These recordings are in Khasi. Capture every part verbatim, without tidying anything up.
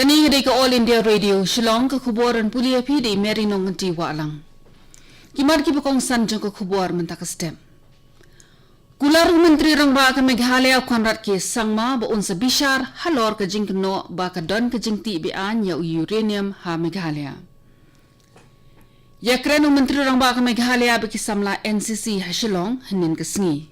Kane ka dei ka All India Radio Shillong, ka khubor ban pule ïa phi da i Mary Nongkynti Wahlang. Ki mat kiba kongsan jong ka khubor mynta ka step. Kular u Myntri Rangbah ka Meghalaya u Conrad K Sangma ba un sa bishar halor ka jingkynnoh ba ka don ka jingtih be-aiñ ïa u uranium ha Meghalaya. Ïakren u Myntri Rangbah ka Meghalaya bad ki samla N C C ha Shillong hynnin ka sngi.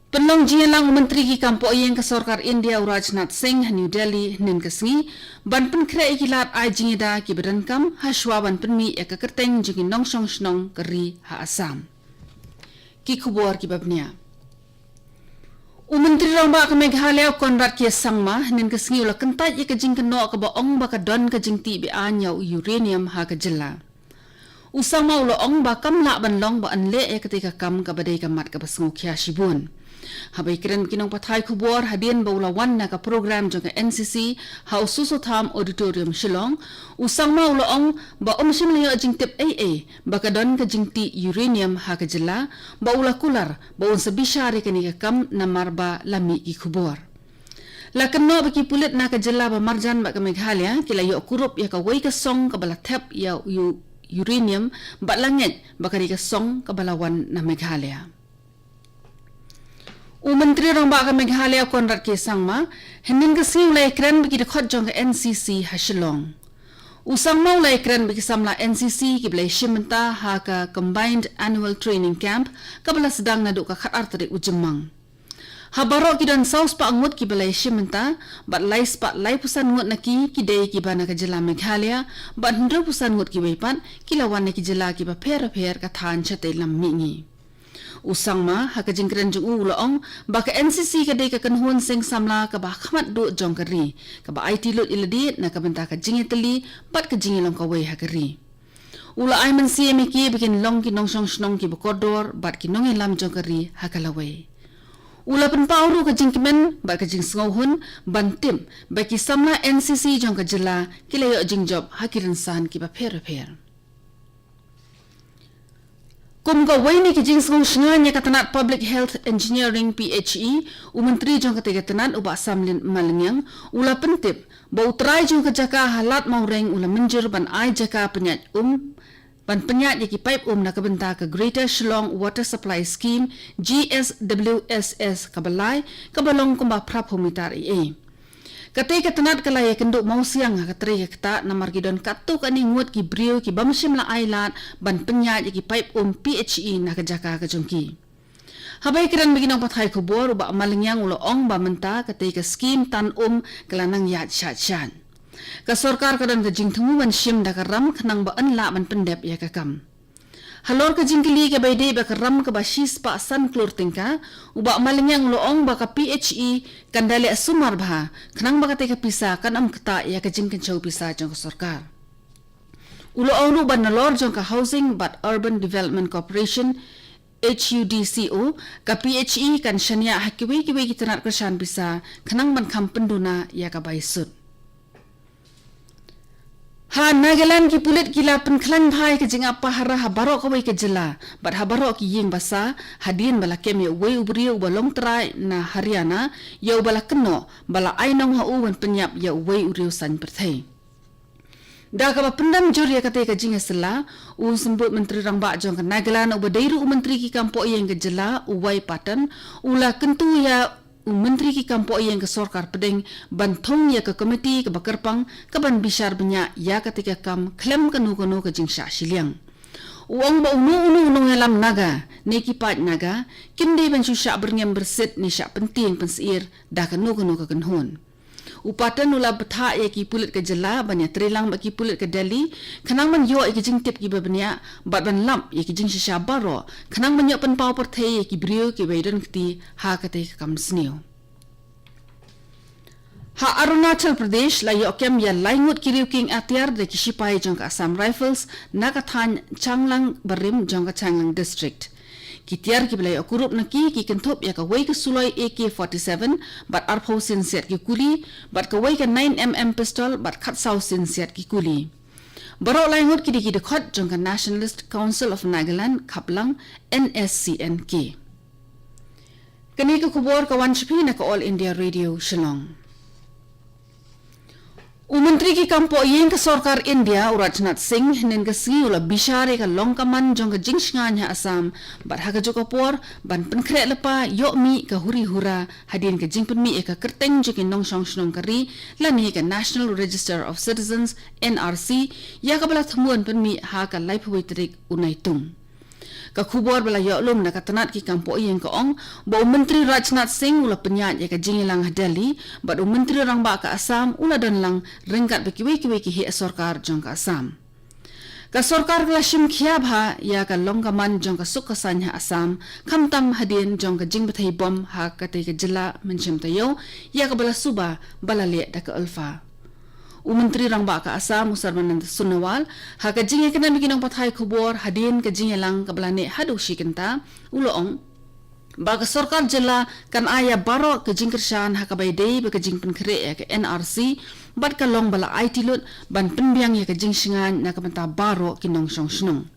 Pynlong jingïalang u Myntri ki kam poh ïing ka Sorkar India u Rajnath Singh ha New Delhi hynnin ka sngi ban pynkhreh ïa ki lad ai jingïada kiba donkam ha shuwa ban pynmih ïa ka kyrteng jong ki nongshong shnong ka ri ha Assam. Ki khubor kiba bniah. U Myntri Rangbah ka Meghalaya u Conrad K Sangma hynnin ka sngi u la kyntait ïa ka jingkynnoh kaba ong ba ka don ka jingtih be-aiñ ïa u uranium ha ka jylla. U Sangma u la ong ba kam lah ban long ba yn leh ïa katei ka kam kaba dei ka mat kaba sngewkhia shibun. Haba ïakren bad ki nongpathai khubor hadien ba u la wan na ka program jong ka N C C ha u Soso Tham Auditorium Shillong, u Sangma u la ong ba um shym la ïoh jingtip ei ei ba ka don ka jingtih uranium ha ka jylla, ba u la kular ba un sa bishar ïa kane ka kam namar ba la mih ki khubor. La kynnoh ba ki pulit na ka jylla ba marjan bad ka Meghalaya ki la ïoh kurup ïa kawei ka song kaba la thep ïa u uranium bad la ngeit ba ka dei ka song kaba la wan na Meghalaya. U Myntri Rangbah ka Meghalaya u Conrad K Sangma hynnin ka sngi u la ïakren bad ki dkhot jong ka N C C ha Shillong. U Sangma u la ïakren bad ki samla N C C kiba la ïashim bynta ha ka Combined Annual Training Camp kaba la sdang naduh ka khatar tarik u Jymmang. Ha baroh ki don saw spah ngut kiba la ïashim bynta bad lai spah laiphew san ngut na ki ki dei kiba na ka jylla Meghalaya bad hynriewphew san ngut kiwei pat ki la wan na ki jylla kiba pher bapher ka thaiñ shatei lam mihngi. U Sangma ha ka jingkren jong u u la ong ba ka N C C ka dei ka kynhun seng samla kaba ha khmat duh jong ka ri, kaba aiti lut ïa lade na ka bynta ka jingïatylli bad ka jingïalong kawei ha ka ri. U la ai mynsiem ïa ki ba kin long ki nongshong shnong kiba kordor bad ki nongïalam jong ka ri ha ka lawei. U la pynpaw ruh ka jingkmen bad ka jingsngewhun ban tip ba ki samla N C C jong ka jylla ki la ïoh jingjop ha ki rynsan kiba pher bapher. Kum kawei na ki jingsngew shngaiñ ïa ka tnat Public Health Engineering, P H E, u Myntri jong katei ka tnat u Bah Samlin Malngiang u la pyntip ba u trai jong ka jaka ha Lad Mawreng u la mynjur ban ai jaka pynïaid um, ban pynïaid ïa ki paip um na ka bynta ka Greater Shillong Water Supply Scheme, G S W S S, kaba lai, kaba long kumba phraphew mitar ei ei. Katei ka tnat ka la ïakynduh mawsiang ha ka trei ka ktah namar ki don katto katne ngut ki briew ki bym shym la ai lad ban pynïaid ïa ki paip um P H E na ka jaka ka jong ki. Haba ïakren bad ki nongpathai khubor u Bah Malngiang u la ong ba mynta katei ka skhim tan um ka la nang ïaid shait shait. Ka sorkar ka don ka jingthmu ban shim da ka ram khnang ba yn lah ban pyndep ïa ka kam. Halor ka jingkylli kaba ïadei bad ka ram kaba shispah san klur tyngka, u Bah Malngiang u la ong ba ka P H E kan da leh sumar bha khnang ba katei ka pisa kan ym ktah ïa ka jingkynshew pisa jong ka sorkar. U la ong ruh ba nalor jong ka Housing bad Urban Development Corporation, H U D C O, ka P H E kan shaniah ha kiwei kiwei ki tnat kyrshan pisa khnang ban kham pynduna ïa ka bai sut. Ha Nagaland ki pulit ki la pynkhlaiñ bha ïa ka jingap pahara ha baroh kawei ka jylla bad ha baroh ki ïing basa hadien ba la kem ïa uwei u briew uba long trai na Haryana, ïa uba la kynnoh ba la ai nong ha u ban pynïap ïa uwei u riewsaiñ pyrthei. Da kaba pyndam jur ïa katei ka jingïasylla, u Symbud Myntri Rangbah jong ka Nagaland uba dei ruh u Myntri ki kam poh ïing ka jylla, u Y Patton, u la kyntu ïa u Myntri ki kam poh ïing ka sorkar pdeng ban thung ïa ka komiti kaba kyrpang kaban bishar bniah ïa katei ka kam khlem kano kano ka jingshah shiliang. U ong ba uno uno u nongïalam Naga ne ki paid Naga kim dei ban shu shah byrngem byrsit ne shah pyntieng pynsyier da kano kano ka kynhun. U Patton u la bthah ïa ki pulit ka jylla ban ïatreilang bad ki pulit ka Delhi khnang ban ïoh ïa ki jingtip kiba bniah bad ban lap ïa ki jingshisha baroh khnang ban ïoh pynpaw pyrthei ïa ki briew kiba ïadon kti ha katei ka kam sniew. Ha Arunachal Pradesh la ïoh kem ïa lai ngut ki riew kieng atiar da ki shipai jong ka Assam Rifles na ka thaiñ Changlang barim jong ka Changlang District. Ki tiar kiba la ïoh kurup na ki ki kynthup ïa kawei ka suloi A K forty-seven bad arphew synsiat ki kuli, bad kawei ka nine M M pistol bad khatsaw synsiat ki kuli. Baroh lai ngut ki dei ki dkhot jong ka Nationalist Council of Nagaland, khaplang N S C N K. Kane ka khubor ka wan sha phi na ka All India Radio Shillong. U Myntri ki kam poh ïing ka sorkar India, u Rajnath Singh, hynnin ka sngi u la bishar ïa ka long ka man jong ka jingshngaiñ ha Assam, bad ha kajuh ka por, ban pynkhreh lypa ïoh mih ka huri hura, hadien ka jingpynmih ïa ka kyrteng jong ki nongshong shnong ka ri, lane ka National Register of Citizens, N R C, ïa kaba la thmu ban pynmih ha ka laiphew wei tarik u Naitung. Ka khubor ba la ïoh lum na ka tnat ki kam poh ïing ka ong, ba u Myntri Rajnath Singh u la pynïaid ïa ka jingïalang ha Delhi, bad u Myntri Rangbah ka Assam u la don lang ryngkat bad kiwei kiwei ki heh sorkar jong ka Assam. Ka sorkar ka la shim khia bha ïa ka long ka man jong ka suk ka saiñ ha Assam, khamtam hadien jong ka jingbthei bom ha katei ka jylla mynshem taïew, ïa kaba la suba ba la leh da ka ULFA. U Myntri Rangbah ka Assam, u Sarbananda Sonowal, ha ka jingïakren bad ki nongpathai khubor hadien ka jingïalang kaba la neh haduh shi kynta, u la ong ba ka sorkar jylla kan ai ïa baroh ka jingkyrshan ha kaba ïadei bad ka jingpynkhreh ïa ka N R C, bad ka long ba la aiti lut ban pynbiang ïa ka jingshngaiñ na ka bynta baroh ki nongshong shnong.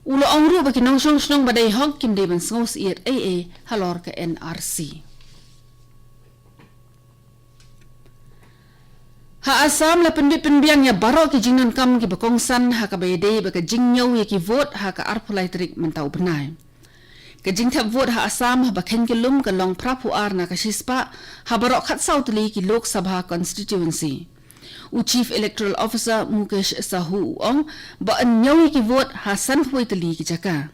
U la ong ruh ba ki nongshong shnong ba dei hok kim dei ban sngewsyier ei ei halor ka N R C. Ha Assam la pynbit pynbiang ïa baroh ki jingdonkam kiba kongsan ha kaba ïadei bad ka jingñiew ïa ki vote ha ka arphew lai tarik mynta u bnai. Ka jingthep vote ha Assam haba kheiñ ka lum ka long phra phew ar na ka shispah, ha baroh khatsaw tylli ki Lok Sabha constituency. U Chief Electoral Officer Mukesh Sahu u ong ba yn ñiew ïa ki vote ha sanphew wei tylli ki jaka.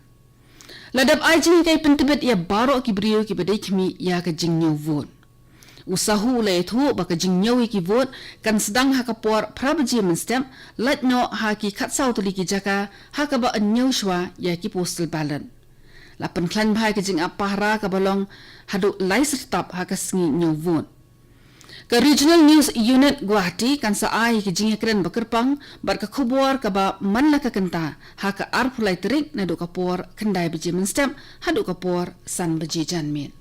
La dep ai jinghikai pyntbit ïa baroh ki briew kiba dei khmih ïa ka jingñiew vote. U Sahu u la ïathuh ba ka jingñiew ïa ki vote kan sdang ha ka por phra baje mynstep, lait noh ha ki khatsaw tylli ki jaka ha kaba yn ñiew shuwa ïa ki postal ballot. La pynkhlaiñ bha ïa ka jingap pahara kaba long haduh lai syrtap ha ka sngi ñiew vote. Ka Regional News Unit Guwahati kan sa ai ïa ka jingïakren ba kyrpang bad ka khubor kaba man la ka kynta ha ka arphew lai tarik naduh ka por khyndai baje mynstep haduh ka por san baje janmiet.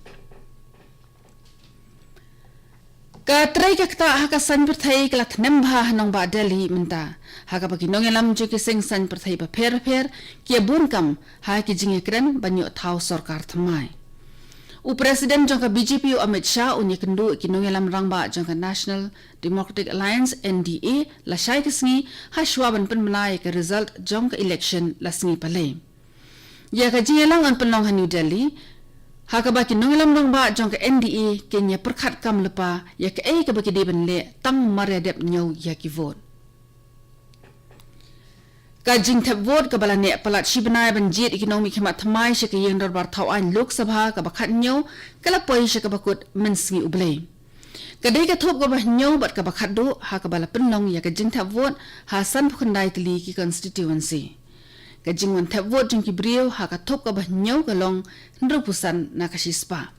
Ka trei ka ktah ha ka saiñ pyrthei ka la thnem bha ha nongbah Delhi mynta, ha kaba ki nongïalam jong ki seng saiñ pyrthei bapher bapher ki ïa bun kam ha ki jingïakren ban ïoh thaw sorkar thymmai. U President jong ka B J P u Amit Shah un ïakynduh ïa ki nongïalam rangbah jong ka National Democratic Alliance, N D A, lashai ka sngi, ha shuwa ban pynbna ïa ka result jong ka election la sngi Palei. Ïa ka jingïalang yn pynlong ha New Delhi, ha kaba ki nongïalam rangbah jong ka N D A kin ïa pyrkhat kam lypa ïa kaei kaba ki dei ban leh tang mar ïa dep ñiew ïa ki vote. Ka jingthep vote kaba la neh palat shi bnai ban jied ïa ki nongmihkhmat thymmai sha ka ïing dorbar thaw aiñ Lok Sabha kaba khathynñiew, ka la poi sha kaba kut mynsngi U Blei. Ka dei ka thup kaba hynñiew bad kaba khatduh ha kaba la pynlong ïa ka jingthep vote ha sanphew khyndai tylli ki constituency. Ka jingwan thep vote jong ki briew ha ka thup kaba hynñiew ka long hynriewphew san na ka shispah.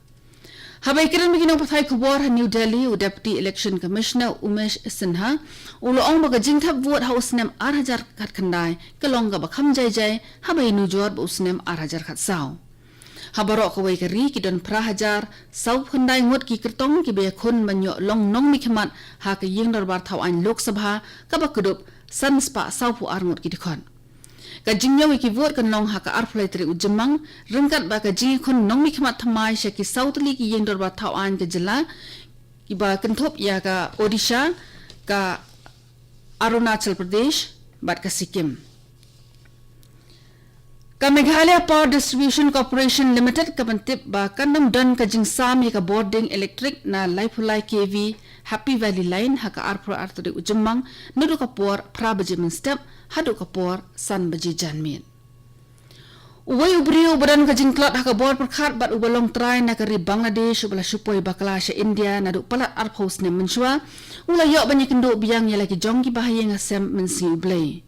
Haba ïakren bad ki nongpathai khubor ha New Delhi, u Deputy Election Commissioner Umesh Sinha u la ong ba ka jingthep vote ha u snem ar hajar khatkhyndai ka long kaba kham jai jai haba ïanujor bad u snem ar hajar khatsaw. Ha baroh kawei ka ri ki don phra hajar sawphew khyndai ngut ki kyrtong kiba ïakhun ban ïoh long nongmihkhmat ha ka ïing dorbar thaw aiñ Lok Sabha kaba kdup san spah sawphew ar ngut ki dkhot. Ka jingñiew ïa ki vote kan long ha ka arphew lai tarik u Jymmang, ryngkat bad ka jingïakhun nongmihkhmat thymmai sha ki saw tylli ki ïing dorbar thaw aiñ ka jylla, kiba kynthup ïa ka Odisha, ka Arunachal Pradesh bad ka Sikkim. Ka Meghalaya Power Distribution Corporation Limited ka pyntip ba kan ym don ka jingsam ïa ka bording elektrik na laiphew lai K V Happy Valley Line ha ka arphew ar tarik u Jymmang, naduh ka por phra baje mynstep haduh ka por san baje janmiet. Uwei u briew uba don ka jingtlot ha ka bor pyrkhat bad uba long trai na ka ri Bangladesh uba la shu poi bakla sha India naduh palat arphew snem mynshuwa, u la ïoh ban ïakynduh biang ïa la ki jong ki bahaïing hasem mynsngi U Blei.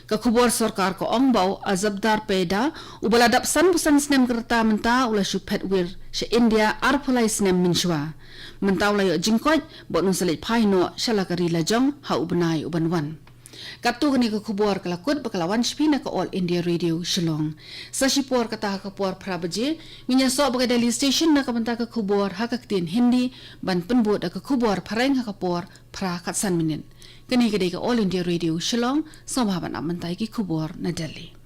Ka khubor sorkar ka ong ba u Azabdar Peida, uba la dap sanphew san snem ka rta mynta, u la shu phet wir sha India arphew lai snem mynshuwa. Mynta u la ïoh jingkoit bad un sa leit phai noh sha la ka ri lajong ha u bnai u ban wan. Katto kane ka khubor ka la kut bad ka la wan sha phi na ka All India Radio Shillong. Sa shipor kata ha ka por phra baje ngin ïasoh bad ka Delhi Station na ka bynta ka khubor ha ka ktien Hindi, ban pynbud da ka khubor phareng ha ka por phra khatsan minit. Kane ka dei ka All India Radio Shillong, sngewbha ban ap mynta ïa ki khubor na Delhi.